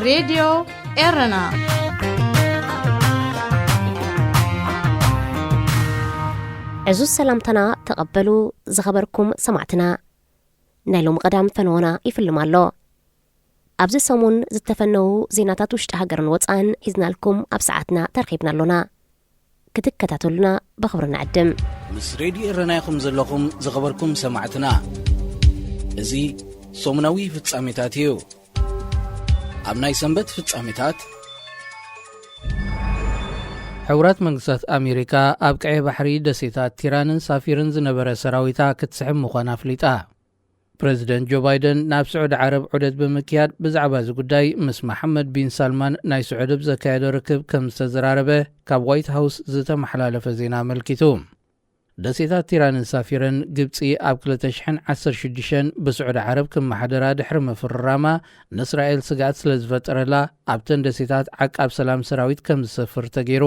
ሬድዮ ኤረና። ዕዙዝ ሰላምታና ተቐበሉ ዝኸበርኩም ሰማዕትና። ናይ ሎም ቀዳም ፈነወና ይፍልም ኣሎ። ኣብዚ ሰሙን ዝተፈነዉ ዜናታት ውሽጢ ሃገርን ወጻእን ሒዝናልኩም ኣብ ሰዓትና ተረኺብና ኣሎና። ክትከታተሉና ብኽብሪ ንዕድም። ምስ ሬድዮ ኤረና ኢኹም ዘለኹም ዝኸበርኩም ሰማዕትና። እዚ ሰሙናዊ ፍጻሜታት እዩ። ኣብ ናይ ሰንበት ፍጻሜታት፣ ሕቡራት መንግስታት ኣሜሪካ ኣብ ቀይሕ ባሕሪ ደሴታት ቲራንን ሳፊርን ዝነበረ ሰራዊታ ክትስሕብ ምዃና ኣፍሊጣ። ፕረዚደንት ጆ ባይደን ናብ ስዑዲ ዓረብ ዑደት ብምክያድ ብዛዕባ እዚ ጉዳይ ምስ መሓመድ ቢን ሳልማን ናይ ስዑዲ ኣብ ዘካየዶ ርክብ ከም ዝተዘራረበ ካብ ዋይት ሃውስ ዝተመሓላለፈ ዜና ኣመልኪቱ። ደሴታት ቲራንን ሳፊርን ግብጺ ኣብ ክልተ ሽሕን ዓሰርተ ሽዱሽተን ብስዑዲ ዓረብ ክመሓደራ ድሕሪ ምፍርራማ ንእስራኤል ስግኣት ስለ ዝፈጠረላ ኣብተን ደሴታት ዓቃብ ሰላም ሰራዊት ከም ዝሰፍር ተገይሩ።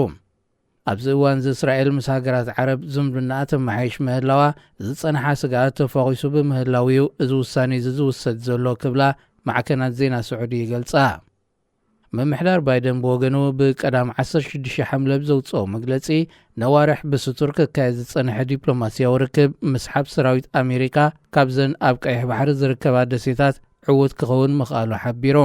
ኣብዚ እዋን እዚ እስራኤል ምስ ሃገራት ዓረብ ዝምድናኣ ተመሓይሽ ምህላዋ ዝጸንሓ ስግኣት ተፋቒሱ ብምህላው እዩ እዚ ውሳኔ እዚ ዝውሰድ ዘሎ ክብላ ማዕከናት ዜና ስዑዲ ይገልጻ። ምምሕዳር ባይደን ብወገኑ ብቀዳም ዓሰርተ ሽዱሽተ ሓምለ ብዘውጽኦ መግለጺ ነዋርሕ ብስቱር ክካየድ ዝጸንሐ ዲፕሎማስያዊ ርክብ ምስሓብ ሰራዊት ኣሜሪካ ካብዘን ኣብ ቀይሕ ባሕሪ ዝርከባ ደሴታት ዕዉት ክኸውን ምኽኣሉ ሓቢሩ።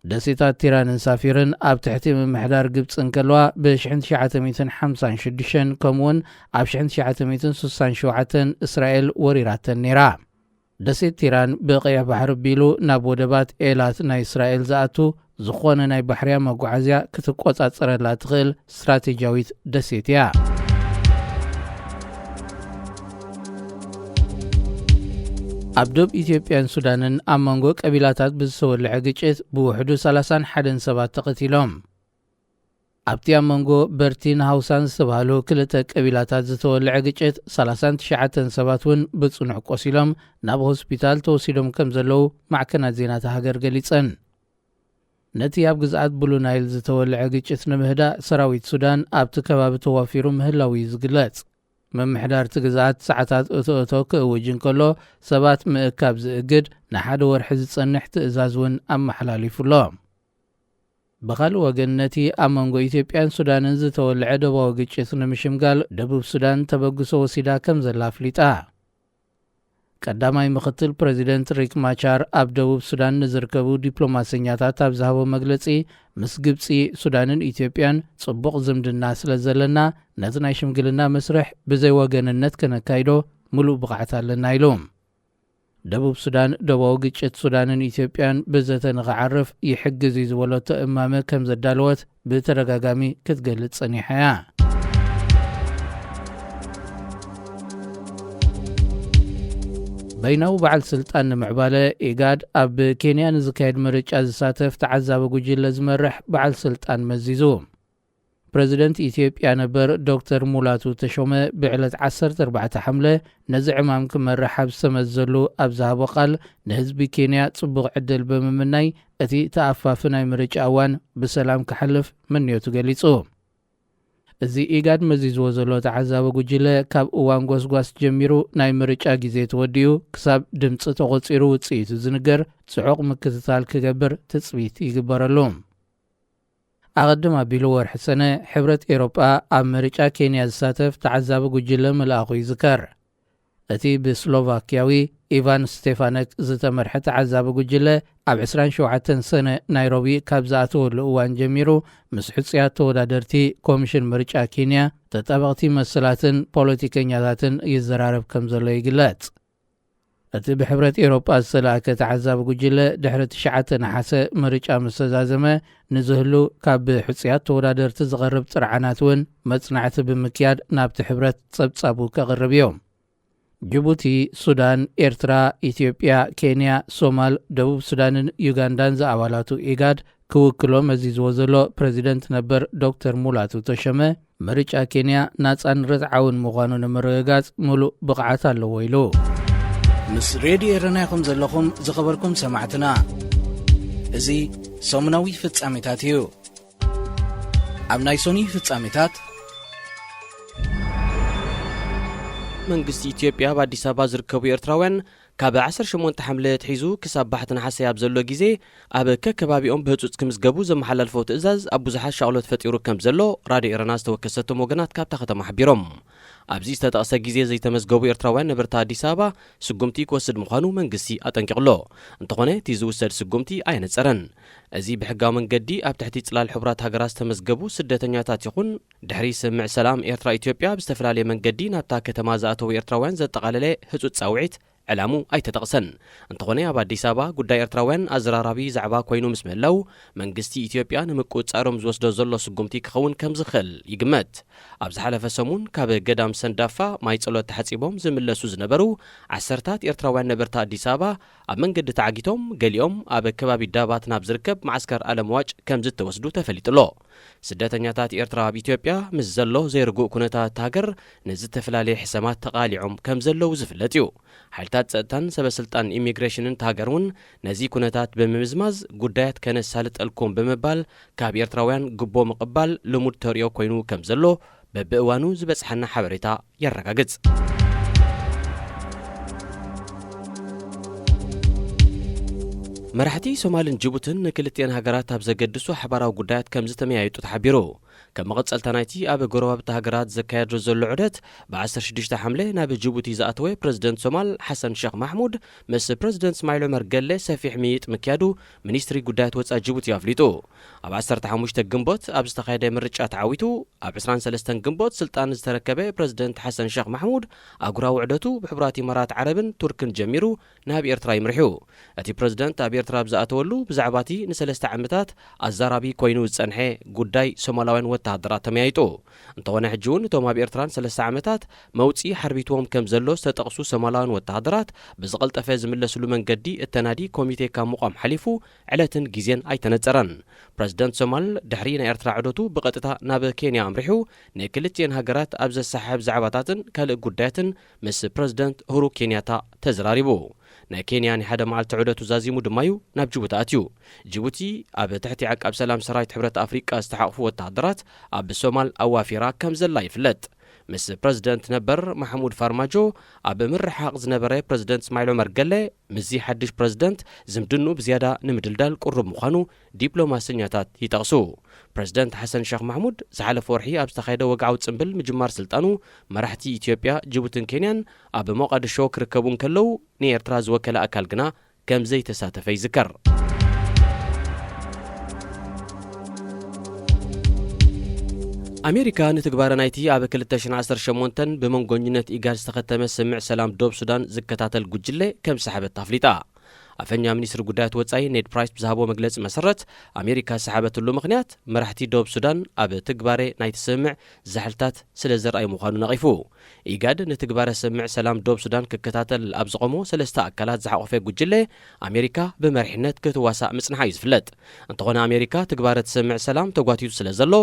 ደሴታት ቲራንን ሳፊርን ኣብ ትሕቲ ምምሕዳር ግብጺ እንከለዋ ብ ሽሕን ትሽዓተ ሚእትን ሓምሳን ሽዱሽተን ከምኡውን ኣብ ሽሕን ትሽዓተ ሚእትን ስሳን ሸውዓተን እስራኤል ወሪራተን ነይራ። ደሴት ቲራን ብቐይሕ ባሕሪ ኣቢሉ ናብ ወደባት ኤላት ናይ እስራኤል ዝኣቱ ዝኾነ ናይ ባሕርያ መጓዓዝያ ክትቆጻጸረላ ትኽእል ስትራቴጂያዊት ደሴት እያ። ኣብ ዶብ ኢትዮጵያን ሱዳንን ኣብ መንጎ ቀቢላታት ብዝተወልዐ ግጭት ብውሕዱ ሰላሳን ሓደን ሰባት ተቐቲሎም። ኣብቲ ኣብ መንጎ በርቲን ሃውሳን ዝተባህሉ ክልተ ቀቢላታት ዝተወልዐ ግጭት ሰላሳን ትሽዓተን ሰባት እውን ብጽኑዕ ቆሲሎም ናብ ሆስፒታል ተወሲዶም ከም ዘለዉ ማዕከናት ዜና እታ ሃገር ገሊጸን። ነቲ ኣብ ግዝኣት ብሉ ናይል ዝተወልዐ ግጭት ንምህዳእ ሰራዊት ሱዳን ኣብቲ ከባቢ ተዋፊሩ ምህላው እዩ ዝግለጽ። ምምሕዳር እቲ ግዝኣት ሰዓታት እቶ እቶ ክእውጅ እንከሎ ሰባት ምእካብ ዝእግድ ንሓደ ወርሒ ዝጸንሕ ትእዛዝ እውን ኣመሓላሊፉ ኣሎ። ብኻልእ ወገን ነቲ ኣብ መንጎ ኢትዮጵያን ሱዳንን ዝተወልዐ ዶባዊ ግጭት ንምሽምጋል ደቡብ ሱዳን ተበግሶ ወሲዳ ከም ዘላ ኣፍሊጣ። ቀዳማይ ምኽትል ፕረዚደንት ሪክ ማቻር ኣብ ደቡብ ሱዳን ንዝርከቡ ዲፕሎማሰኛታት ኣብ ዝሃቦ መግለጺ ምስ ግብጺ፣ ሱዳንን ኢትዮጵያን ጽቡቕ ዝምድና ስለ ዘለና ነቲ ናይ ሽምግልና መስርሕ ብዘይ ወገንነት ከነካይዶ ምሉእ ብቕዓት ኣለና ኢሉ። ደቡብ ሱዳን ዶባዊ ግጭት ሱዳንን ኢትዮጵያን ብዘተ ንኽዓርፍ ይሕግዝ እዩ ዝበለቶ እማመ ከም ዘዳለወት ብተደጋጋሚ ክትገልጽ ጸኒሓ እያ። በይናዊ በዓል ስልጣን ንምዕባለ ኢጋድ ኣብ ኬንያ ንዝካየድ ምርጫ ዝሳተፍ ተዓዛቢ ጉጅለ ዝመርሕ በዓል ስልጣን መዚዙ። ፕረዚደንት ኢትዮጵያ ነበር ዶክተር ሙላቱ ተሾመ ብዕለት ዓሰርተ ኣርባዕተ ሓምለ ነዚ ዕማም ክመርሕ ኣብ ዝተመዘሉ ኣብ ዝሃቦ ቃል ንህዝቢ ኬንያ ጽቡቕ ዕድል ብምምናይ እቲ ተኣፋፊ ናይ ምርጫ እዋን ብሰላም ክሓልፍ ምንዮቱ ገሊጹ። እዚ ኢጋድ መዚዝዎ ዘሎ ተዓዛቢ ጉጅለ ካብ እዋን ጎስጓስ ጀሚሩ ናይ ምርጫ ግዜ ተወዲኡ ክሳብ ድምፂ ተቖፂሩ ውፅኢቱ ዝንገር ፅዑቕ ምክትታል ክገብር ትፅቢት ይግበረሉ። ኣቐድም ኣቢሉ ወርሒ ሰነ ሕብረት ኤሮጳ ኣብ ምርጫ ኬንያ ዝሳተፍ ተዓዛቢ ጉጅለ ምልኣኹ ይዝከር። እቲ ብስሎቫክያዊ ኢቫን ስቴፋነክ ዝተመርሐ ተዓዛቢ ጉጅለ ኣብ ዕስራን ሸውዓተን ሰነ ናይሮቢ ካብ ዝኣተወሉ እዋን ጀሚሩ ምስ ሕጹያት ተወዳደርቲ ኮሚሽን ምርጫ ኬንያ፣ ተጣበቕቲ መሰላትን ፖለቲከኛታትን ይዘራረብ ከም ዘሎ ይግለጽ። እቲ ብሕብረት ኤውሮጳ ዝተላእከ ተዓዛቢ ጉጅለ ድሕሪ ትሽዓተ ነሓሰ ምርጫ ምስ ተዛዘመ ንዝህሉ ካብ ብሕጹያት ተወዳደርቲ ዝቐርብ ጥርዓናት እውን መጽናዕቲ ብምክያድ ናብቲ ሕብረት ጸብጻቡ ከቕርብ እዩ። ጅቡቲ፣ ሱዳን፣ ኤርትራ፣ ኢትዮጵያ፣ ኬንያ፣ ሶማል፣ ደቡብ ሱዳንን ዩጋንዳን ዝኣባላቱ ኢጋድ ክውክሎ መዚዝዎ ዘሎ ፕረዚደንት ነበር ዶክተር ሙላቱ ተሾመ፣ ምርጫ ኬንያ ናጻን ርትዓውን ምዃኑ ንምርግጋጽ ምሉእ ብቕዓት ኣለዎ ኢሉ። ምስ ሬድዮ ኤረና ኢኹም ዘለኹም ዝኸበርኩም ሰማዕትና። እዚ ሰሙናዊ ፍጻሜታት እዩ። ኣብ ናይ ሶኒ ፍጻሜታት፣ መንግስቲ ኢትዮጵያ ኣብ ኣዲስ ኣበባ ዝርከቡ ኤርትራውያን ካብ ዓሰርተ ሸሞንተ ሓምለ ኣትሒዙ ክሳብ ባሕቲ ነሓሰ ኣብ ዘሎ ግዜ ኣብ ከከባቢኦም ብህጹጽ ክምዝገቡ ዘመሓላልፈው ትእዛዝ ኣብ ብዙሓት ሻቕሎት ፈጢሩ ከም ዘሎ ራድዮ ኤረና ዝተወከሰቶም ወገናት ካብታ ከተማ ሓቢሮም። ኣብዚ ዝተጠቕሰ ግዜ ዘይተመዝገቡ ኤርትራውያን ነበርቲ ኣዲስ ኣበባ ስጉምቲ ክወስድ ምዃኑ መንግስቲ ኣጠንቂቑ ኣሎ። እንተኾነ እቲ ዝውሰድ ስጉምቲ ኣየነጸረን። እዚ ብሕጋዊ መንገዲ ኣብ ትሕቲ ጽላል ሕቡራት ሃገራት ዝተመዝገቡ ስደተኛታት ይኹን ድሕሪ ስምምዕ ሰላም ኤርትራ ኢትዮጵያ ብዝተፈላለየ መንገዲ ናብታ ከተማ ዝኣተዉ ኤርትራውያን ዘጠቓለለ ህጹጽ ጻውዒት ዕላሙ ኣይተጠቕሰን። እንተኾነ ኣብ ኣዲስ ኣበባ ጉዳይ ኤርትራውያን ኣዘራራቢ ዛዕባ ኮይኑ ምስ ምህላው መንግስቲ ኢትዮጵያ ንምቁጽጻሮም ዝወስዶ ዘሎ ስጉምቲ ክኸውን ከም ዝኽእል ይግመት። ኣብ ዝሓለፈ ሰሙን ካብ ገዳም ሰንዳፋ ማይ ጸሎት ተሓጺቦም ዝምለሱ ዝነበሩ ዓሰርታት ኤርትራውያን ነበርቲ ኣዲስ ኣበባ ኣብ መንገዲ ተዓጊቶም ገሊኦም ኣብ ከባቢ ዳባት ናብ ዝርከብ መዓስከር ኣለምዋጭ ከም ዝተወስዱ ተፈሊጡ ኣሎ። ስደተኛታት ኤርትራ ኣብ ኢትዮጵያ ምስ ዘሎ ዘይርጉእ ኩነታት ሃገር ንዝተፈላለየ ሕሰማት ተቓሊዖም ከም ዘለዉ ዝፍለጥ እዩ። ሓይልታት ጸጥታን ሰበ ስልጣን ኢሚግሬሽንን እታ ሃገር እውን ነዚ ኩነታት ብምምዝማዝ ጉዳያት ከነሳልጠልኩም ብምባል ካብ ኤርትራውያን ግቦ ምቕባል ልሙድ ተርእዮ ኮይኑ ከም ዘሎ በብእዋኑ ዝበጽሓና ሓበሬታ የረጋግጽ። መራሕቲ ሶማልን ጅቡትን ንክልቲኤን ሃገራት ኣብ ዘገድሱ ሓባራዊ ጉዳያት ከም ዝተመያየጡ ተሓቢሩ። ከም መቐጸልታ ናይቲ ኣብ ጎረባብቲ ሃገራት ዘካየዶ ዘሎ ዑደት፣ ብ ዓሰርተ ሽዱሽተ ሓምለ ናብ ጅቡቲ ዝኣተወ ፕረዚደንት ሶማል ሓሰን ሸኽ ማሕሙድ ምስ ፕረዚደንት እስማዒል ዑመር ገለ ሰፊሕ ምይይጥ ምክያዱ ሚኒስትሪ ጉዳያት ወጻኢ ጅቡቲ ኣፍሊጡ። ኣብ ዓሰርተ ሓሙሽተ ግንቦት ኣብ ዝተኻየደ ምርጫ ተዓዊቱ፣ ኣብ ዕስራን ሰለስተን ግንቦት ስልጣን ዝተረከበ ፕረዚደንት ሓሰን ሸኽ ማሕሙድ፣ ኣህጉራዊ ዑደቱ ብሕቡራት ኢማራት ዓረብን ቱርክን ጀሚሩ፣ ናብ ኤርትራ ይምርሑ። እቲ ፕረዚደንት ኣብ ኤርትራ ኣብ ዝኣተወሉ፣ ብዛዕባ እቲ ንሰለስተ ዓመታት ኣዛራቢ ኮይኑ ዝጸንሐ ጉዳይ ሶማላውያን ወተሃደራት ተመያይጡ። እንተኾነ፣ ሕጂ እውን እቶም ኣብ ኤርትራ ንሰለስተ ዓመታት መውጽኢ ሓርቢትዎም ከም ዘሎ ዝተጠቕሱ ሶማላውያን ወተሃደራት፣ ብዝቐልጠፈ ዝምለስሉ መንገዲ እተናዲ ኮሚቴ ካብ ምቋም ሓሊፉ፣ ዕለትን ግዜን ኣይተነጸረን። ፕረዚደንት ሶማል፣ ድሕሪ ናይ ኤርትራ ዑደቱ ብቐጥታ ናብ ኬንያ ኣምሪሑ፣ ንክልቲኤን ሃገራት ኣብ ዘሰሓሕብ ዛዕባታትን ካልእ ጉዳያትን ምስ ፕረዚደንት ኡሁሩ ኬንያታ ተዘራሪቡ። ናይ ኬንያ ናይ ሓደ መዓልቲ ዑደቱ ዛዚሙ ድማ እዩ ናብ ጅቡቲ ኣትዩ። ጅቡቲ ኣብ ትሕቲ ዓቃብ ሰላም ሰራዊት ሕብረት ኣፍሪቃ ዝተሓቑፉ ወተሃደራት ኣብ ሶማል ኣዋፊራ ከም ዘላ ይፍለጥ። ምስ ፕረዚደንት ነበር ማሕሙድ ፋርማጆ ኣብ ምርሕሓቕ ዝነበረ ፕረዚደንት እስማዒል ዑመር ገለ፣ ምስዚ ሓድሽ ፕረዚደንት ዝምድንኡ ብዝያዳ ንምድልዳል ቅሩብ ምዃኑ ዲፕሎማሰኛታት ይጠቕሱ። ፕረዚደንት ሓሰን ሸኽ ማሕሙድ ዝሓለፈ ወርሒ ኣብ ዝተኻየደ ወግዓዊ ጽምብል ምጅማር ስልጣኑ፣ መራሕቲ ኢትዮጵያ፣ ጅቡትን ኬንያን ኣብ ሞቓድሾ ክርከቡ እንከለዉ፣ ንኤርትራ ዝወከለ ኣካል ግና ከም ዘይተሳተፈ ይዝከር። ኣሜሪካ ንትግባረ ናይቲ ኣብ ክልተ ሽሕን ዓሰርተ ሸሞንተን ብመንጎኝነት ኢጋድ ዝተኸተመ ስምምዕ ሰላም ዶብ ሱዳን ዝከታተል ጉጅለ ከም ዝሰሓበት ኣፍሊጣ። ኣፈኛ ሚኒስትሪ ጉዳያት ወጻኢ ኔድ ፕራይስ ብዝሃቦ መግለጺ መሰረት፣ ኣሜሪካ ዝሰሓበትሉ ምኽንያት፣ መራሕቲ ዶብ ሱዳን ኣብ ትግባረ ናይቲ ስምምዕ ዛሕልታት ስለ ዘርኣዩ ምዃኑ ነቒፉ። ኢጋድ ንትግባረ ስምምዕ ሰላም ዶብ ሱዳን ክከታተል ኣብ ዝቖሞ ሰለስተ ኣካላት ዝሓቖፈ ጉጅለ፣ ኣሜሪካ ብመሪሕነት ክትዋሳእ ምጽንሓ እዩ ዝፍለጥ። እንተኾነ፣ ኣሜሪካ ትግባረ እቲ ስምምዕ ሰላም ተጓቲቱ ስለ ዘሎ፣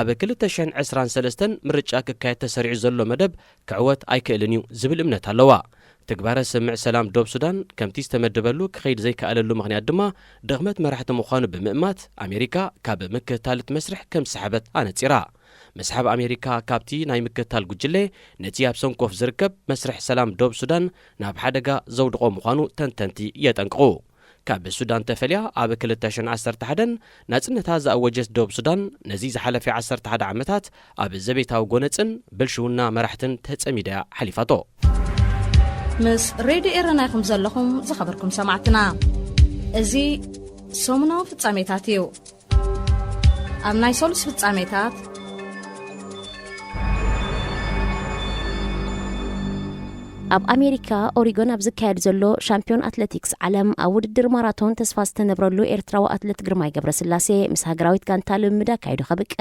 ኣብ ክልተ ሽሕን ዕስራን ሰለስተን ምርጫ ክካየድ ተሰሪዑ ዘሎ መደብ ክዕወት ኣይክእልን እዩ ዝብል እምነት ኣለዋ። ትግባረ ስምምዕ ሰላም ዶብ ሱዳን ከምቲ ዝተመደበሉ ክኸይድ ዘይከኣለሉ ምኽንያት ድማ ድኽመት መራሕቲ ምዃኑ ብምእማት፣ ኣሜሪካ ካብ ምክትታል እቲ መስርሕ ከም ዝሰሓበት ኣነጺራ። ምስሓብ ኣሜሪካ ካብቲ ናይ ምክትታል ጉጅለ፣ ነቲ ኣብ ሰንኮፍ ዝርከብ መስርሕ ሰላም ዶብ ሱዳን ናብ ሓደጋ ዘውድቖ ምዃኑ ተንተንቲ የጠንቅቑ። ካብ ሱዳን ተፈልያ ኣብ ክልተ ሽሕን ዓሰርተ ሓደን ናጽነታ ዝኣወጀት ዶብ ሱዳን፣ ነዚ ዝሓለፈ ዓሰርተ ሓደ ዓመታት ኣብ ዘቤታዊ ጎነጽን ብልሽውና መራሕትን ተጸሚዳ እያ ሓሊፋቶ። ምስ ሬድዮ ኤረና ኢኹም ዘለኹም ዝኸበርኩም ሰማዕትና። እዚ ሰሙናዊ ፍጻሜታት እዩ። ኣብ ናይ ሰሉስ ፍጻሜታት፣ ኣብ ኣሜሪካ ኦሪጎን ኣብ ዝካየድ ዘሎ ሻምፒዮን ኣትሌቲክስ ዓለም፣ ኣብ ውድድር ማራቶን ተስፋ ዝተነብረሉ ኤርትራዊ ኣትሌት ግርማይ ገብረስላሴ ምስ ሃገራዊት ጋንታ ልምምድ ኣካይዱ ከብቅዕ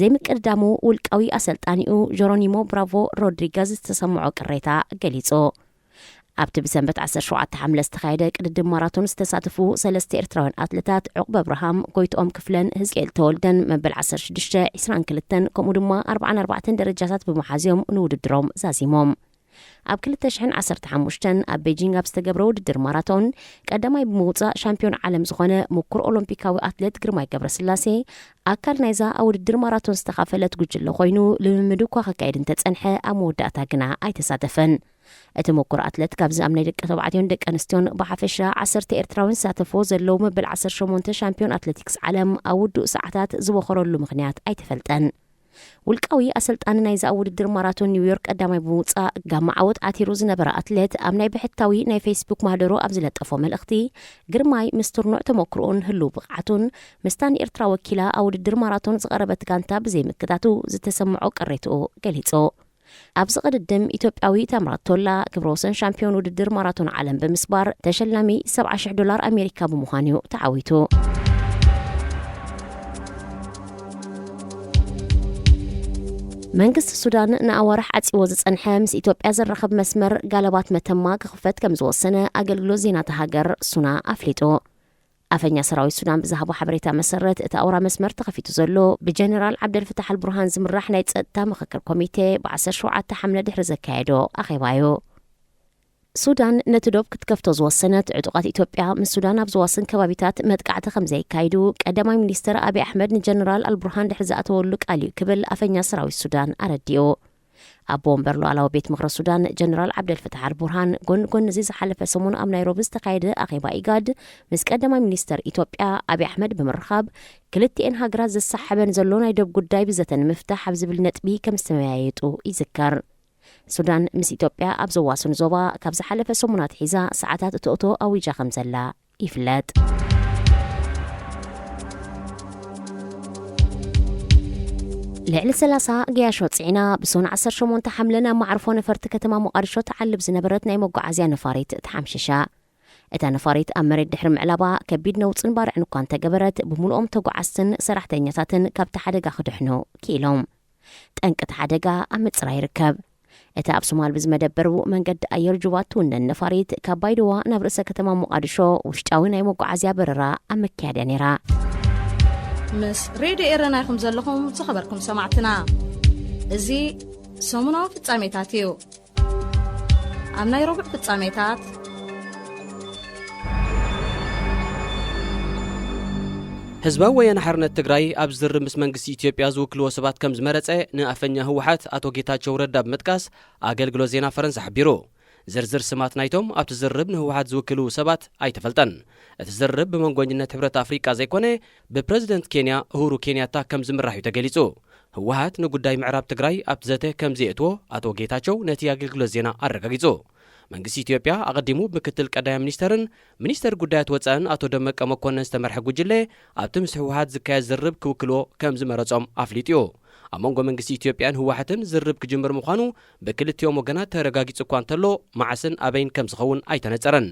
ዘይምቅድዳሙ፣ ውልቃዊ ኣሰልጣኒኡ ጀሮኒሞ ብራቮ ሮድሪገዝ ዝተሰምዖ ቅሬታ ገሊጹ። ኣብቲ ብሰንበት ዓሰርተ ሸውዓተ ሓምለ ዝተኻየደ ቅድድም ማራቶን ዝተሳተፉ ሰለስተ ኤርትራውያን ኣትሌታት፣ ዑቕበ ኣብርሃም፣ ጎይትኦም ክፍለን ህዝቅኤል ተወልደን፣ መበል ዓሰርተ ሽዱሽተ፣ ዕስራን ክልተን፣ ከምኡ ድማ ኣርባዓን ኣርባዕተን ደረጃታት ብምሓዝዮም ንውድድሮም ዛዚሞም። ኣብ ክልተ ሽሕን ዓሰርተ ሓሙሽተን ኣብ ቤጂንግ ኣብ ዝተገብረ ውድድር ማራቶን ቀዳማይ ብምውጻእ ሻምፒዮን ዓለም ዝኾነ ምኩር ኦሎምፒካዊ ኣትሌት ግርማይ ገብረስላሴ፣ ኣካል ናይዛ ኣብ ውድድር ማራቶን ዝተኻፈለት ጉጅለ ኮይኑ፣ ልምምድ እኳ ከካይድ እንተጸንሐ፣ ኣብ መወዳእታ ግና ኣይተሳተፈን። እቲ ምኩር ኣትሌት ካብዚ ኣብ ናይ ደቂ ተባዕትዮን ደቂ ኣንስትዮን ብሓፈሻ ዓሰርተ ኤርትራውያን ዝሳተፍዎ ዘለዉ መበል ዓሰርተ ሸሞንተ ሻምፒዮን ኣትሌቲክስ ዓለም ኣብ ውዱእ ሰዓታት ዝወኸረሉ ምኽንያት ኣይተፈልጠን። ውልቃዊ ኣሰልጣኒ ናይዚ ኣብ ውድድር ማራቶን ኒውዮርክ ቀዳማይ ብምውጻእ ጋማ ዓወት ዓቲሩ ዝነበረ ኣትሌት፣ ኣብ ናይ ብሕታዊ ናይ ፌስቡክ ማህደሩ ኣብ ዝለጠፎ መልእኽቲ፣ ግርማይ ምስ ትርኑዕ ተመክሮኡን ህሉው ብቕዓቱን ምስታ ንኤርትራ ወኪላ ኣብ ውድድር ማራቶን ዝቐረበት ጋንታ ብዘይምክታቱ ዝተሰምዖ ቅሬትኡ ገሊጹ። ኣብዚ ቅድድም፣ ኢትዮጵያዊ ታምራት ቶላ ክብረ ወሰን ሻምፒዮን ውድድር ማራቶን ዓለም ብምስባር፣ ተሸላሚ ሰብዓ ሽሕ ዶላር ኣሜሪካ ብምዃኑ እዩ ተዓዊቱ። መንግስቲ ሱዳን ንኣዋርሕ ዓጺዎ ዝጸንሐ ምስ ኢትዮጵያ ዘራኽብ መስመር ጋለባት መተማ ክኽፈት ከም ዝወሰነ ኣገልግሎት ዜና እታ ሃገር ሱና ኣፍሊጡ። ኣፈኛ ሰራዊት ሱዳን ብዝሃቦ ሓበሬታ መሰረት፣ እቲ ኣውራ መስመር ተኸፊቱ ዘሎ ብጀነራል ዓብደልፈታሕ ኣልቡርሃን ዝምራሕ ናይ ጸጥታ ምኽክር ኮሚቴ ብ ዓሰርተ ሸውዓተ ሓምለ ድሕሪ ዘካየዶ ኣኼባ እዩ። ሱዳን ነቲ ዶብ ክትከፍቶ ዝወሰነት፣ ዕጡቓት ኢትዮጵያ ምስ ሱዳን ኣብ ዘዋስን ከባቢታት መጥቃዕቲ ከም ዘየካይዱ ቀዳማይ ሚኒስተር ኣብይ ኣሕመድ ንጀነራል ኣልቡርሃን ድሕሪ ዝኣተወሉ ቃል እዩ ክብል ኣፈኛ ሰራዊት ሱዳን ኣረዲኡ። ኣቦ ወንበር ሉዓላዊ ቤት ምኽሪ ሱዳን ጀነራል ዓብደልፈታሕ ኣልቡርሃን፣ ጎኒ ጎኒ እዚ ዝሓለፈ ሰሙን ኣብ ናይሮቢ ዝተኻየደ ኣኼባ ኢጋድ ምስ ቀዳማይ ሚኒስተር ኢትዮጵያ ኣብይ ኣሕመድ ብምርኻብ፣ ክልቲኤን ሃገራት ዘሳሓበን ዘሎ ናይ ዶብ ጉዳይ ብዘተ ንምፍታሕ ኣብ ዝብል ነጥቢ ከም ዝተመያየጡ ይዝከር። ሱዳን ምስ ኢትዮጵያ ኣብ ዘዋስን ዞባ ካብ ዝሓለፈ ሰሙናት ሒዛ ሰዓታት እቶእቶ ኣዊጃ ከም ዘላ ይፍለጥ። ልዕሊ ሰላሳ ገያሾ ጽዒና ብሶን ዓሰርተ ሸሞንተ ሓምለ ናብ መዓርፎ ነፈርቲ ከተማ ሞቃዲሾ ትዓልብ ዝነበረት ናይ መጓዓዝያ ነፋሪት ተሓምሽሻ። እታ ነፋሪት ኣብ መሬት ድሕሪ ምዕላባ ከቢድ ነውጽን ባርዕን እኳ እንተገበረት፣ ብምሉኦም ተጓዓዝትን ሰራሕተኛታትን ካብቲ ሓደጋ ክድሕኑ ክኢሎም። ጠንቂ እቲ ሓደጋ ኣብ ምጽራይ ይርከብ። እታ ኣብ ሶማል ብዝመደበሩ መንገዲ ኣየር ጁባ እትውነን ነፋሪት፣ ካብ ባይደዋ ናብ ርእሰ ከተማ ሞቃዲሾ ውሽጣዊ ናይ መጓዓዝያ በረራ ኣብ ምክያድ እያ ነይራ። ምስ ሬድዮ ኤረና ኢኹም ዘለኹም ዝኸበርኩም ሰማዕትና። እዚ ሰሙናዊ ፍጻሜታት እዩ። ኣብ ናይ ረቡዕ ፍጻሜታት፣ ህዝባዊ ወያነ ሓርነት ትግራይ ኣብ ዝርርብ ምስ መንግስቲ ኢትዮጵያ ዝውክልዎ ሰባት ከም ዝመረጸ ንኣፈኛ ህወሓት ኣቶ ጌታቸው ረዳ ብምጥቃስ ኣገልግሎት ዜና ፈረንሳ ሓቢሩ። ዝርዝር ስማት ናይቶም ኣብቲ ዝርርብ ንህወሓት ዝውክሉ ሰባት ኣይተፈልጠን። እቲ ዝርርብ ብመንጎኝነት ሕብረት ኣፍሪቃ ዘይኮነ ብፕረዚደንት ኬንያ እሁሩ ኬንያታ ከም ዝምራሕ እዩ ተገሊጹ። ህወሓት ንጉዳይ ምዕራብ ትግራይ ኣብቲ ዘተ ከም ዘየእትዎ ኣቶ ጌታቸው ነቲ ኣገልግሎት ዜና ኣረጋጊጹ። መንግስቲ ኢትዮጵያ ኣቐዲሙ ብምክትል ቀዳማይ ሚኒስተርን ሚኒስተር ጉዳያት ወጻእን ኣቶ ደመቀ መኮነን ዝተመርሐ ጉጅለ ኣብቲ ምስ ህወሓት ዝካየድ ዝርርብ ክውክልዎ ከም ዝመረጾም ኣፍሊጡ እዩ። ኣብ መንጎ መንግስቲ ኢትዮጵያን ህወሓትን ዝርርብ ክጅምር ምዃኑ ብክልቲኦም ወገናት ተረጋጊጹ እኳ እንተሎ፣ መዓስን ኣበይን ከም ዝኸውን ኣይተነጸረን።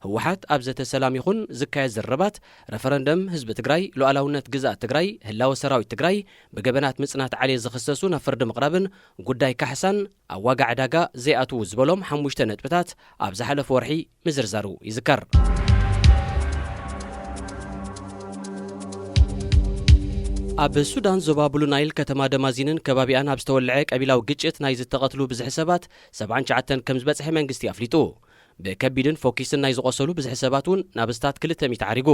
ህወሓት ኣብ ዘተ ሰላም ይኹን ዝካየድ ዝርርባት፣ ረፈረንደም ህዝቢ ትግራይ፣ ሉዓላውነት ግዝኣት ትግራይ፣ ህላወ ሰራዊት ትግራይ፣ ብገበናት ምጽናት ዓሌት ዝኽሰሱ ናብ ፍርዲ ምቕራብን ጉዳይ ካሕሳን ኣብ ዋጋ ዕዳጋ ዘይኣትዉ ዝበሎም ሓሙሽተ ነጥብታት ኣብ ዝሓለፈ ወርሒ ምዝርዛሩ ይዝከር። ኣብ ሱዳን ዞባ ብሉ ናይል ከተማ ደማዚንን ከባቢኣን ኣብ ዝተወልዐ ቀቢላዊ ግጭት ናይ ዝተቐትሉ ብዝሒ ሰባት ሰብዓን ትሽዓተን ከም ዝበጽሐ መንግስቲ ኣፍሊጡ። ብከቢድን ፎኪስን ናይ ዝቖሰሉ ብዝሒ ሰባት እውን ናብ ስታት ክልተ ሚእቲ ዓሪጉ።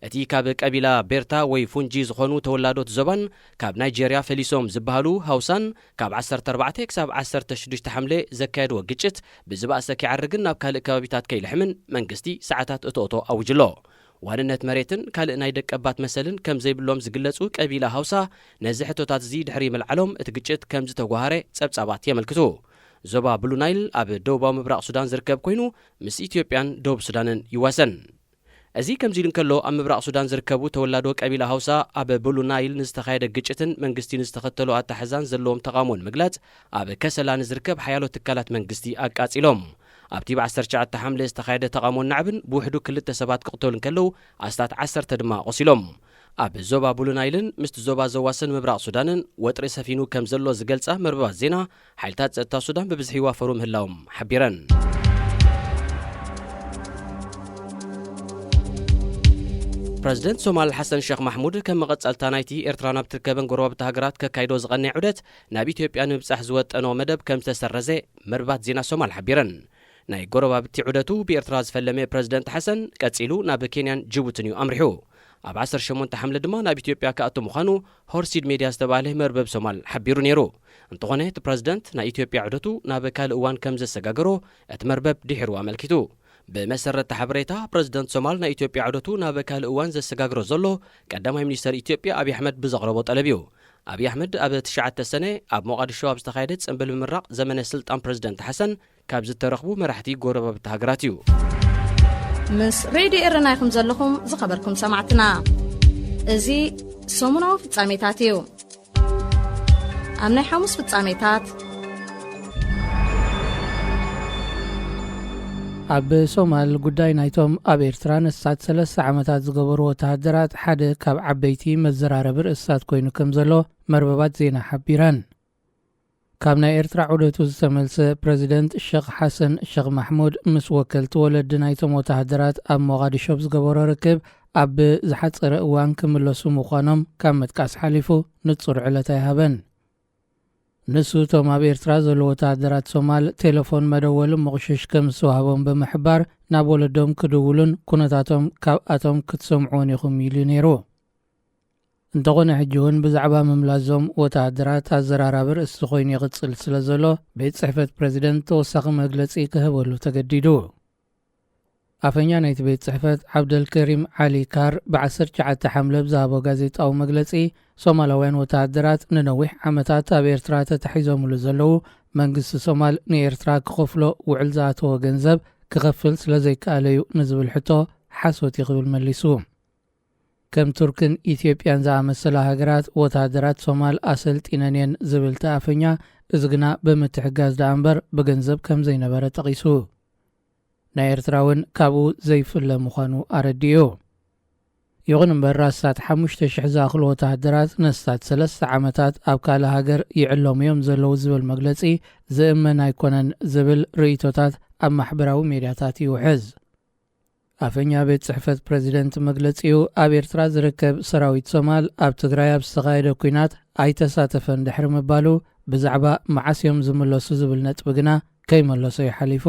እቲ ካብ ቀቢላ ቤርታ ወይ ፉንጂ ዝኾኑ ተወላዶት ዞባን ካብ ናይጄርያ ፈሊሶም ዝበሃሉ ሃውሳን ካብ ዓሰርተ ኣርባዕተ ክሳብ ዓሰርተ ሽዱሽተ ሓምለ ዘካየድዎ ግጭት ብዝባእሰ ከይዓርግን ናብ ካልእ ከባቢታት ከይልሕምን መንግስቲ ሰዓታት እቶእቶ ኣውጅሎ። ዋንነት መሬትን ካልእ ናይ ደቀባት መሰልን ከም ዘይብሎም ዝግለጹ ቀቢላ ሃውሳ፣ ነዚ ሕቶታት እዚ ድሕሪ ምልዓሎም እቲ ግጭት ከም ዝተጓሃረ ጸብጻባት የመልክቱ። ዞባ ብሉ ናይል ኣብ ደቡባዊ ምብራቕ ሱዳን ዝርከብ ኮይኑ፣ ምስ ኢትዮጵያን ደቡብ ሱዳንን ይዋሰን። እዚ ከምዚ ኢሉ እንከሎ፣ ኣብ ምብራቕ ሱዳን ዝርከቡ ተወላዶ ቀቢላ ሃውሳ ኣብ ብሉ ናይል ንዝተኻየደ ግጭትን መንግስቲ ንዝተኸተሎ ኣተሓሕዛን ዘለዎም ተቓውሞ ንምግላጽ ኣብ ከሰላ ንዝርከብ ሓያሎ ትካላት መንግስቲ ኣቃጺሎም። ኣብቲ ብ ዓሰርተ ትሽዓተ ሓምለ ዝተኻየደ ተቓውሞን ናዕብን ብውሕዱ ክልተ ሰባት ክቕተሉ እንከለዉ፣ ኣስታት ዓሰርተ ድማ ቆሲሎም። ኣብ ዞባ ብሉ ናይልን ምስቲ ዞባ ዘዋስን ምብራቕ ሱዳንን ወጥሪ ሰፊኑ ከም ዘሎ ዝገልጻ መርበባት ዜና፣ ሓይልታት ጸጥታ ሱዳን ብብዝሒ ይዋፈሩ ምህላዎም ሓቢረን። ፕረዚደንት ሶማል ሓሰን ሸኽ ማሕሙድ ከም መቐጸልታ ናይቲ ኤርትራ ናብ ትርከበን ጎረባብቲ ሃገራት ከካይዶ ዝቐነየ ዑደት ናብ ኢትዮጵያ ንምብጻሕ ዝወጠኖ መደብ ከም ዝተሰረዘ መርባት ዜና ሶማል ሓቢረን። ናይ ጎረባብቲ ዑደቱ ብኤርትራ ዝፈለመ ፕረዚደንት ሓሰን ቀጺሉ ናብ ኬንያን ጅቡትን እዩ ኣምሪሑ። ኣብ ዓሰርተ ሸሞንተ ሓምለ ድማ ናብ ኢትዮጵያ ክኣቱ ምዃኑ ሆርሲድ ሜድያ ዝተባህለ መርበብ ሶማል ሓቢሩ ነይሩ። እንተኾነ እቲ ፕረዚደንት ናይ ኢትዮጵያ ዑደቱ ናብ ካልእ እዋን ከም ዘሰጋገሮ እቲ መርበብ ድሒሩ ኣመልኪቱ። ብመሰረት እቲ ሓበሬታ ፕረዚደንት ሶማል ናይ ኢትዮጵያ ዑደቱ ናብ ካልእ እዋን ዘሰጋግሮ ዘሎ ቀዳማይ ሚኒስተር ኢትዮጵያ ኣብይ ኣሕመድ ብዘቕረቦ ጠለብ እዩ። ኣብይ ኣሕመድ ኣብ ትሽዓተ ሰነ ኣብ ሞቓዲሾ ኣብ ዝተኻየደ ጽንብል ምምራቕ ዘመነ ስልጣን ፕረዚደንት ሓሰን ካብ ዝተረኽቡ መራሕቲ ጎረባብቲ ሃገራት እዩ። ምስ ሬድዮ ኤረና ኢኹም ዘለኹም ዝኸበርኩም ሰማዕትና። እዚ ሰሙናዊ ፍጻሜታት እዩ። ኣብ ናይ ሓሙስ ፍጻሜታት ኣብ ሶማል ጉዳይ ናይቶም ኣብ ኤርትራ ንሳት ሰለስተ ዓመታት ዝገበሩ ወተሃደራት ሓደ ካብ ዓበይቲ መዘራረቢ ርእስታት ኮይኑ ከም ዘሎ መርበባት ዜና ሓቢረን። ካብ ናይ ኤርትራ ዑደቱ ዝተመልሰ ፕረዚደንት ሸኽ ሓሰን ሸኽ ማሕሙድ ምስ ወከልቲ ወለዲ ናይቶም ወተሃደራት ኣብ ሞቓዲሾ ብዝገበሮ ርክብ ኣብ ዝሓጸረ እዋን ክምለሱ ምዃኖም ካብ ምጥቃስ ሓሊፉ ንጹር ዕለት ኣይሃበን። ንሱ እቶም ኣብ ኤርትራ ዘለዉ ወተሃደራት ሶማል ቴሌፎን መደወሊ ምቑሽሽ ከም ዝተዋህቦም ብምሕባር ናብ ወለዶም ክድውሉን ኩነታቶም ካብኣቶም ክትሰምዕዎን ኢኹም ኢሉ ነይሩ። እንተኾነ ሕጂ እውን ብዛዕባ ምምላሶም ወተሃደራት ኣዘራራቢ ርእሲ ኮይኑ ይቕጽል ስለ ዘሎ ቤት ጽሕፈት ፕረዚደንት ተወሳኺ መግለጺ ክህበሉ ተገዲዱ። ኣፈኛ ናይቲ ቤት ጽሕፈት ዓብደልከሪም ዓሊ ካር ብ19 ሓምለ ብዝሃቦ ጋዜጣዊ መግለጺ ሶማላውያን ወተሃደራት ንነዊሕ ዓመታት ኣብ ኤርትራ ተታሒዞምሉ ዘለዉ መንግስቲ ሶማል ንኤርትራ ክኸፍሎ ውዕል ዝኣተወ ገንዘብ ክኸፍል ስለ ዘይከኣለዩ ንዝብል ሕቶ ሓሶት እዩ ክብል መሊሱ። ከም ቱርክን ኢትዮጵያን ዝኣመሰላ ሃገራት ወተሃደራት ሶማል ኣሰልጢነን እየን ዝብል እቲ ኣፈኛ፣ እዚ ግና ብምትሕጋዝ ደኣ እምበር ብገንዘብ ከም ዘይነበረ ጠቒሱ። ናይ ኤርትራ እውን ካብኡ ዘይፍለ ምዃኑ ኣረዲኡ። ይኹን እምበር ራስታት ሓሙሽተ ሽሕ ዝኣኽሉ ወተሃደራት ነስታት ሰለስተ ዓመታት ኣብ ካልእ ሃገር ይዕለሙ እዮም ዘለዉ ዝብል መግለጺ ዝእመን ኣይኮነን ዝብል ርእይቶታት ኣብ ማሕበራዊ ሜድያታት ይውሕዝ። ኣፈኛ ቤት ጽሕፈት ፕረዚደንት መግለጺኡ ኣብ ኤርትራ ዝርከብ ሰራዊት ሶማል ኣብ ትግራይ ኣብ ዝተኻየደ ኲናት ኣይተሳተፈን ድሕሪ ምባሉ ብዛዕባ መዓስ እዮም ዝምለሱ ዝብል ነጥቢ ግና ከይመለሶ ይሓሊፉ።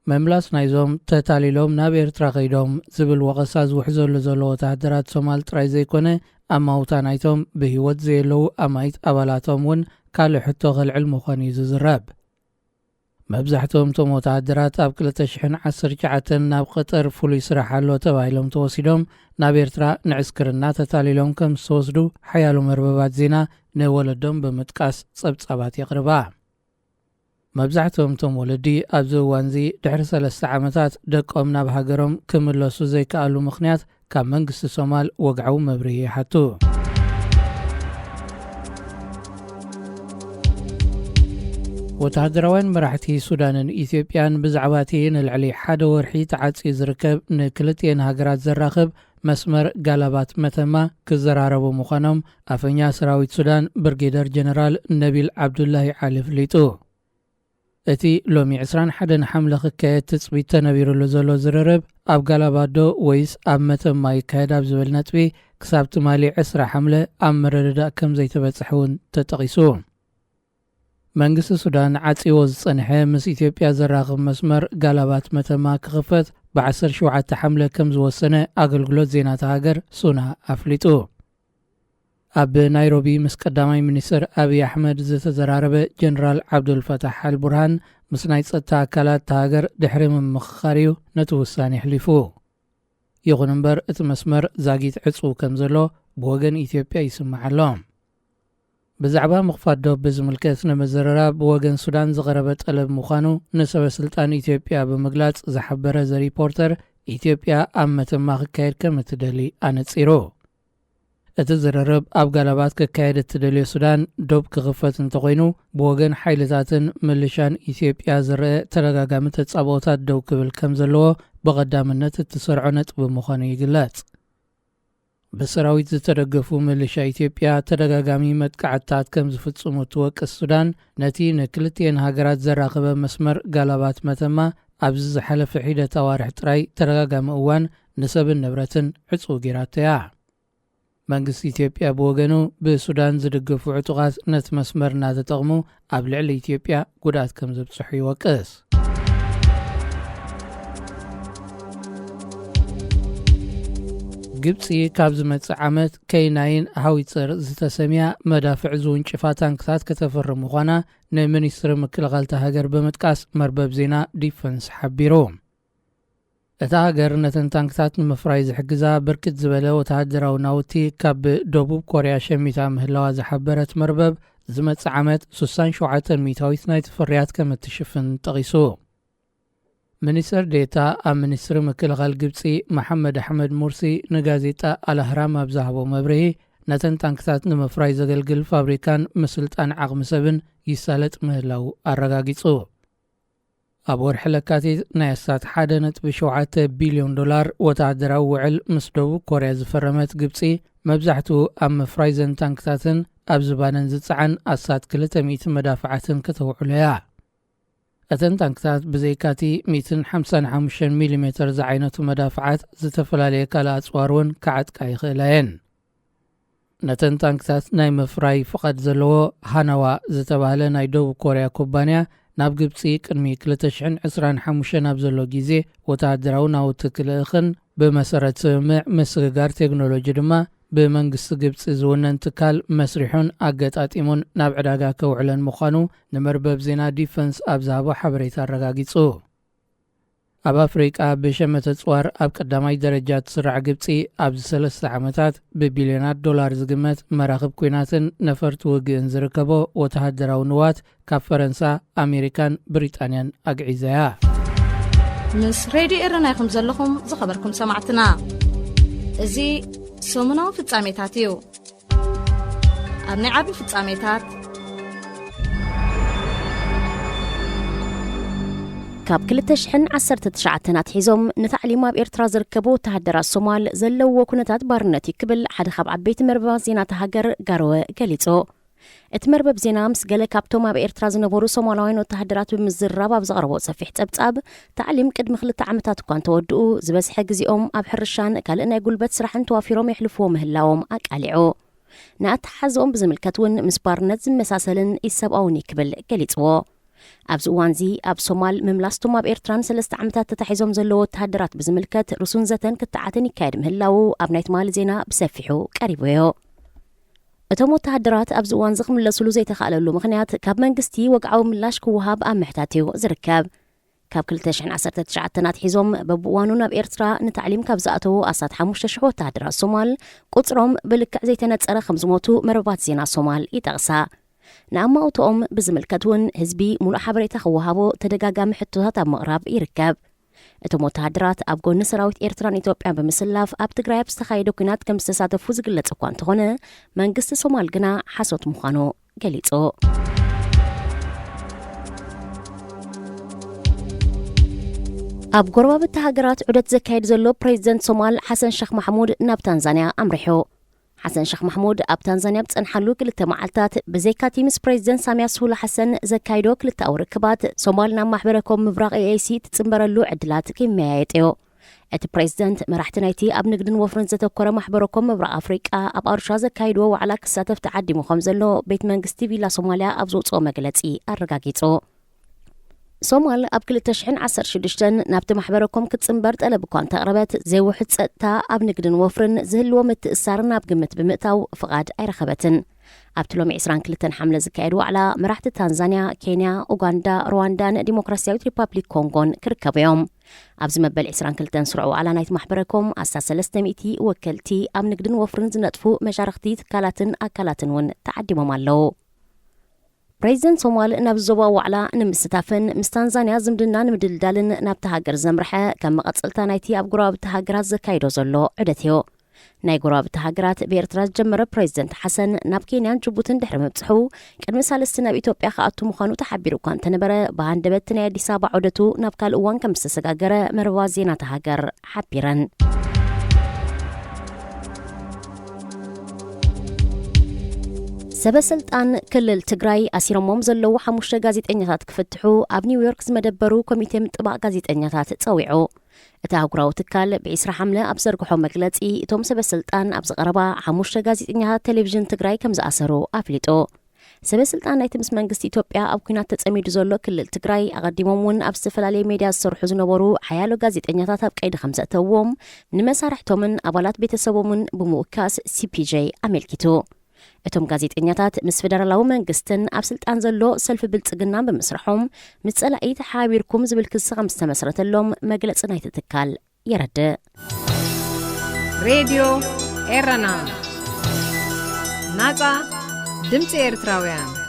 መምላስ ናይዞም ተታሊሎም ናብ ኤርትራ ከይዶም ዝብል ወቐሳ ዝውሕዘሉ ዘሎ ወተሃደራት ሶማል ጥራይ ዘይኮነ ኣማውታ ናይቶም ብህይወት ዘየለዉ ኣማይት ኣባላቶም እውን ካልእ ሕቶ ከልዕል ምዃኑ እዩ ዝዝረብ። መብዛሕትኦም እቶም ወተሃደራት ኣብ ክልተ ሽሕን ዓሰርተ ትሽዓተን ናብ ቐጠር ፍሉይ ስራሕ ኣሎ ተባሂሎም ተወሲዶም ናብ ኤርትራ ንዕስክርና ተታሊሎም ከም ዝተወስዱ ሓያሎ መርበባት ዜና ንወለዶም ብምጥቃስ ጸብጻባት የቕርባ። መብዛሕትኦም እቶም ወለዲ ኣብዚ እዋንዚ ድሕሪ ሰለስተ ዓመታት ደቆም ናብ ሃገሮም ክምለሱ ዘይከኣሉ ምኽንያት ካብ መንግስቲ ሶማል ወግዓዊ መብርሂ ይሓቱ። ወተሃደራውያን መራሕቲ ሱዳንን ኢትዮጵያን ብዛዕባ እቲ ንልዕሊ ሓደ ወርሒ ተዓጽዩ ዝርከብ ንክልቲኤን ሃገራት ዘራኽብ መስመር ጋላባት መተማ ክዘራረቡ ምዃኖም ኣፈኛ ሰራዊት ሱዳን ብርጌደር ጀነራል ነቢል ዓብዱላሂ ዓሊ ኣፍሊጡ። እቲ ሎሚ ዕስራን ሓደን ሓምለ ክካየድ ትጽቢት ተነቢሩሉ ዘሎ ዝርርብ ኣብ ጋላባዶ ወይስ ኣብ መተማ ይካየድ ኣብ ዝብል ነጥቢ ክሳብ ትማሊ ዕስራ ሓምለ ኣብ ምርድዳእ ከም ዘይተበጽሐ እውን ተጠቒሱ። መንግስቲ ሱዳን ዓጺዎ ዝጸንሐ ምስ ኢትዮጵያ ዘራኽብ መስመር ጋላባት መተማ ክኽፈት ብ17 ሓምለ ከም ዝወሰነ ኣገልግሎት ዜና እታ ሃገር ሱና ኣፍሊጡ። ኣብ ናይሮቢ ምስ ቀዳማይ ሚኒስትር ኣብይ ኣሕመድ ዝተዘራረበ ጀነራል ዓብዱልፈታሕ ኣልቡርሃን ምስ ናይ ጸጥታ ኣካላት እታ ሃገር ድሕሪ ምምኽኻር እዩ ነቲ ውሳኔ ኣሕሊፉ። ይኹን እምበር እቲ መስመር ዛጊት ዕጹው ከም ዘሎ ብወገን ኢትዮጵያ ይስማዕ ኣሎ። ብዛዕባ ምኽፋት ዶብ ብዝምልከት ንምዝርራብ ብወገን ሱዳን ዝቐረበ ጠለብ ምዃኑ ንሰበ ስልጣን ኢትዮጵያ ብምግላጽ ዝሓበረ ዘ ሪፖርተር፣ ኢትዮጵያ ኣብ መተማ ክካየድ ከም እትደሊ ኣነጺሩ። እቲ ዝርርብ ኣብ ጋላባት ክካየድ እትደልዮ ሱዳን ዶብ ክኽፈት እንተኾይኑ ብወገን ሓይልታትን ምልሻን ኢትዮጵያ ዝረአ ተደጋጋሚ ተጻብኦታት ደው ክብል ከም ዘለዎ ብቐዳምነት እትሰርዖ ነጥቢ ምዃኑ ይግለጽ። ብሰራዊት ዝተደገፉ ምልሻ ኢትዮጵያ ተደጋጋሚ መጥቃዕትታት ከም ዝፍጽሙ እትወቅስ ሱዳን፣ ነቲ ንክልቲኤን ሃገራት ዘራኽበ መስመር ጋላባት መተማ ኣብዚ ዝሓለፈ ሒደት ኣዋርሕ ጥራይ ተደጋጋሚ እዋን ንሰብን ንብረትን ዕጹው ገይራቶ እያ። መንግስቲ ኢትዮጵያ ብወገኑ፣ ብሱዳን ዝድግፉ ዕጡቓት ነቲ መስመር እናተጠቕሙ ኣብ ልዕሊ ኢትዮጵያ ጉድኣት ከም ዘብጽሑ ይወቅስ። ግብጺ ካብ ዝመጽእ ዓመት ከይናይን ሃዊጸር ዝተሰምያ መዳፍዕ ዝውንጭፋ ታንክታት ከተፍርም ምዃና ንሚኒስትሪ ምክልኻል እታ ሃገር ብምጥቃስ መርበብ ዜና ዲፈንስ ሓቢሩ። እታ ሃገር ነተን ታንክታት ንምፍራይ ዝሕግዛ ብርክት ዝበለ ወተሃደራዊ ናውቲ ካብ ደቡብ ኮርያ ሸሚታ ምህላዋ ዝሓበረት መርበብ፣ ዝመጽእ ዓመት ሱሳን ሸውዓተን ሚእታዊት ናይቲ ፍርያት ከም እትሽፍን ጠቒሱ። ሚኒስትር ዴታ ኣብ ሚኒስትሪ ምክልኻል ግብጺ መሓመድ ኣሕመድ ሙርሲ ንጋዜጣ ኣልኣህራም ኣብ ዝሃቦ መብርሂ፣ ነተን ታንክታት ንምፍራይ ዘገልግል ፋብሪካን ምስልጣን ዓቕሚ ሰብን ይሳለጥ ምህላው ኣረጋጊጹ። ኣብ ወርሒ ለካቲት ናይ ኣስታት ሓደ ነጥቢ ሸውዓተ ቢልዮን ዶላር ወተሃደራዊ ውዕል ምስ ደቡብ ኮርያ ዝፈረመት ግብጺ፣ መብዛሕትኡ ኣብ ምፍራይ ዘን ታንክታትን ኣብ ዝባነን ዝጸዓን ኣስታት ክልተ ሚእቲ መዳፍዓትን ከተውዕሎ እያ። እተን ታንክታት ብዘይካቲ ሚእትን ሓምሳን ሓሙሽተን ሚሊሜተር ዝዓይነቱ መዳፍዓት፣ ዝተፈላለየ ካልእ ኣጽዋር እውን ክዓጥቃ ይኽእላ እየን። ነተን ታንክታት ናይ ምፍራይ ፍቓድ ዘለዎ ሃናዋ ዝተባህለ ናይ ደቡብ ኮርያ ኩባንያ፣ ናብ ግብጺ ቅድሚ ክልተ ሽሕን ዕስራን ሓሙሽተን ኣብ ዘሎ ግዜ ወተሃደራዊ ናውቲ ክልእኽን፣ ብመሰረት ስምምዕ ምስግጋር ቴክኖሎጂ ድማ ብመንግስቲ ግብጺ ዝውነን ትካል መስሪሑን ኣገጣጢሙን ናብ ዕዳጋ ከውዕለን ምዃኑ ንመርበብ ዜና ዲፈንስ ኣብ ዝሃቦ ሓበሬታ ኣረጋጊጹ። ኣብ ኣፍሪቃ ብሸመተ ጽዋር ኣብ ቀዳማይ ደረጃ ትስራዕ ግብጺ፣ ኣብዚ ሰለስተ ዓመታት ብቢልዮናት ዶላር ዝግመት መራኽብ ኲናትን ነፈርቲ ውግእን ዝርከቦ ወተሃደራዊ ንዋት ካብ ፈረንሳ፣ ኣሜሪካን ብሪጣንያን ኣግዒዛ እያ። ምስ ሬድዮ ኤረና ኢኹም ዘለኹም፣ ዝኸበርኩም ሰማዕትና። እዚ ሰሙናዊ ፍጻሜታት እዩ። ኣብ ናይ ዓቢ ፍጻሜታት፣ ካብ ክልተ ሽሕን ዓሰርተ ትሽዓተን ኣትሒዞም ንታዕሊም ኣብ ኤርትራ ዝርከቡ ወተሃደራት ሶማል ዘለውዎ ኩነታት ባርነት እዩ ክብል ሓደ ካብ ዓበይቲ መርበባት ዜና እታ ሃገር ጋርወ ገሊጹ። እቲ መርበብ ዜና ምስ ገለ ካብቶም ኣብ ኤርትራ ዝነበሩ ሶማላውያን ወተሃደራት ብምዝርራብ ኣብ ዘቕረቦ ሰፊሕ ጸብጻብ፣ ታዕሊም ቅድሚ ክልተ ዓመታት እኳ እንተወድኡ፣ ዝበዝሐ ግዜኦም ኣብ ሕርሻን ካልእ ናይ ጉልበት ስራሕን ተዋፊሮም የሕልፍዎ ምህላዎም ኣቃሊዑ። ንኣተሓሕዝኦም ብዝምልከት እውን ምስ ባርነት ዝመሳሰልን ኢሰብኣውን እዩ ክብል ገሊጽዎ። ኣብዚ እዋንዚ ኣብ ሶማል ምምላስቶም ኣብ ኤርትራን ሰለስተ ዓመታት ተታሒዞም ዘለዉ ወተሃደራት ብዝምልከት ርሱን ዘተን ክትዓትን ይካየድ ምህላዉ ኣብ ናይ ትማሊ ዜና ብሰፊሑ ቀሪቡዮ። እቶም ወተሃደራት ኣብዚ እዋንዚ ክምለሱሉ ዘይተኻእለሉ ምኽንያት ካብ መንግስቲ ወግዓዊ ምላሽ ክወሃብ ኣብ ምሕታት እዩ ዝርከብ። ካብ ክልተ ሽሕን ዓሰርተ ትሽዓተን ኣትሒዞም በብእዋኑ ናብ ኤርትራ ንታዕሊም ካብ ዝኣተዉ ኣስታት ሓሙሽተ ሽሕ ወተሃደራት ሶማል ቁጽሮም ብልክዕ ዘይተነጸረ ከም ዝሞቱ መርበባት ዜና ሶማል ይጠቕሳ። ንኣማውትኦም ብዝምልከት እውን ህዝቢ ሙሉእ ሓበሬታ ክወሃቦ ተደጋጋሚ ሕቶታት ኣብ ምቕራብ ይርከብ። እቶም ወተሃደራት ኣብ ጎኒ ሰራዊት ኤርትራን ኢትዮጵያን ብምስላፍ ኣብ ትግራይ ኣብ ዝተኻየደ ኲናት ከም ዝተሳተፉ ዝግለጽ እኳ እንተኾነ፣ መንግስቲ ሶማል ግና ሓሶት ምዃኑ ገሊጹ። ኣብ ጎረባብቲ ሃገራት ዑደት ዘካየድ ዘሎ ፕሬዚደንት ሶማል ሓሰን ሸኽ ማሕሙድ ናብ ታንዛንያ ኣምሪሑ። ሓሰን ሸኽ ማሕሙድ ኣብ ታንዛንያ ኣብ ዝጸንሓሉ ክልተ መዓልታት፣ ብዘይካቲ ምስ ፕሬዚደንት ሳሚያ ሱሉሁ ሓሰን ዘካይዶ ክልተኣዊ ርክባት፣ ሶማል ናብ ማሕበረ ኮም ምብራቕ ኤ ኤ ሲ ትጽንበረሉ ዕድላት ክመያየጥ እዩ። እቲ ፕሬዚደንት መራሕቲ ናይቲ ኣብ ንግድን ወፍርን ዘተኮረ ማሕበረ ኮም ምብራቕ ኣፍሪቃ ኣብ ኣሩሻ ዘካይድዎ ዋዕላ ክሳተፍ ተዓዲሙ ከም ዘሎ ቤት መንግስቲ ቪላ ሶማልያ ኣብ ዘውጽኦ መግለጺ ኣረጋጊጹ። ሶማል ኣብ ክልተ ሽሕን ዓሰርተ ሽዱሽተን ናብቲ ማሕበረ ኮም ክትጽንበር ጠለብ እኳ እንተቕረበት፣ ዘይውሑድ ጸጥታ ኣብ ንግድን ወፍርን ዝህልዎ ምትእስሳር ናብ ግምት ብምእታው ፍቓድ ኣይረኸበትን። ኣብቲ ሎሚ ዕስራን ክልተን ሓምለ ዝካየድ ዋዕላ፣ መራሕቲ ታንዛንያ፣ ኬንያ፣ ኡጋንዳ፣ ሩዋንዳን ዲሞክራሲያዊት ሪፓብሊክ ኮንጎን ክርከቡ እዮም። ኣብዚ መበል ዕስራን ክልተን ስሩዕ ዋዕላ ናይቲ ማሕበረ ኮም ኣስታት ሰለስተ ሚእቲ ወከልቲ ኣብ ንግድን ወፍርን ዝነጥፉ መሻርኽቲ ትካላትን ኣካላትን እውን ተዓዲሞም ኣለዉ። ፕሬዚደንት ሶማል ናብዚ ዞባዊ ዋዕላ ንምስታፍን ምስ ታንዛንያ ዝምድና ንምድልዳልን ናብታ ሃገር ዘምርሐ ከም መቐጸልታ ናይቲ ኣብ ጎረባብቲ ሃገራት ዘካይዶ ዘሎ ዑደት እዩ። ናይ ጎረባብቲ ሃገራት ብኤርትራ ዝጀመረ ፕሬዚደንት ሓሰን ናብ ኬንያን ጅቡትን ድሕሪ ምብጽሑ፣ ቅድሚ ሳልስቲ ናብ ኢትዮጵያ ክኣቱ ምዃኑ ተሓቢሩ እኳ እንተነበረ፣ ብሃንደበት ናይ ኣዲስ ኣበባ ዑደቱ ናብ ካልእ እዋን ከም ዝተሰጋገረ መርበባት ዜና እታ ሃገር ሓቢረን። ሰበ ስልጣን ክልል ትግራይ ኣሲሮሞም ዘለዉ ሓሙሽተ ጋዜጠኛታት ክፍትሑ ኣብ ኒውዮርክ ዝመደበሩ ኮሚቴ ምጥባቕ ጋዜጠኛታት ጸዊዑ። እቲ ኣህጉራዊ ትካል ብ20 ሓምለ ኣብ ዘርግሖ መግለጺ፣ እቶም ሰበ ስልጣን ኣብዚ ቀረባ ሓሙሽተ ጋዜጠኛታት ቴሌቪዥን ትግራይ ከም ዝኣሰሩ ኣፍሊጡ። ሰበ ስልጣን ናይቲ ምስ መንግስቲ ኢትዮጵያ ኣብ ኲናት ተጸሚዱ ዘሎ ክልል ትግራይ፣ ኣቐዲሞም እውን ኣብ ዝተፈላለየ ሜድያ ዝሰርሑ ዝነበሩ ሓያሎ ጋዜጠኛታት ኣብ ቀይዲ ከም ዘእተዎም፣ ንመሳርሕቶምን ኣባላት ቤተሰቦምን ብምውካስ ሲ ፒ ጄ ኣመልኪቱ። እቶም ጋዜጠኛታት ምስ ፌደራላዊ መንግስትን ኣብ ስልጣን ዘሎ ሰልፊ ብልጽግናን ብምስርሖም፣ ምስ ጸላኢ ተሓባቢርኩም ዝብል ክሲ ከም ዝተመስረተሎም መግለጺ ናይቲ ትካል የረድእ። ሬድዮ ኤረና፣ ናጻ ድምጺ ኤርትራውያን።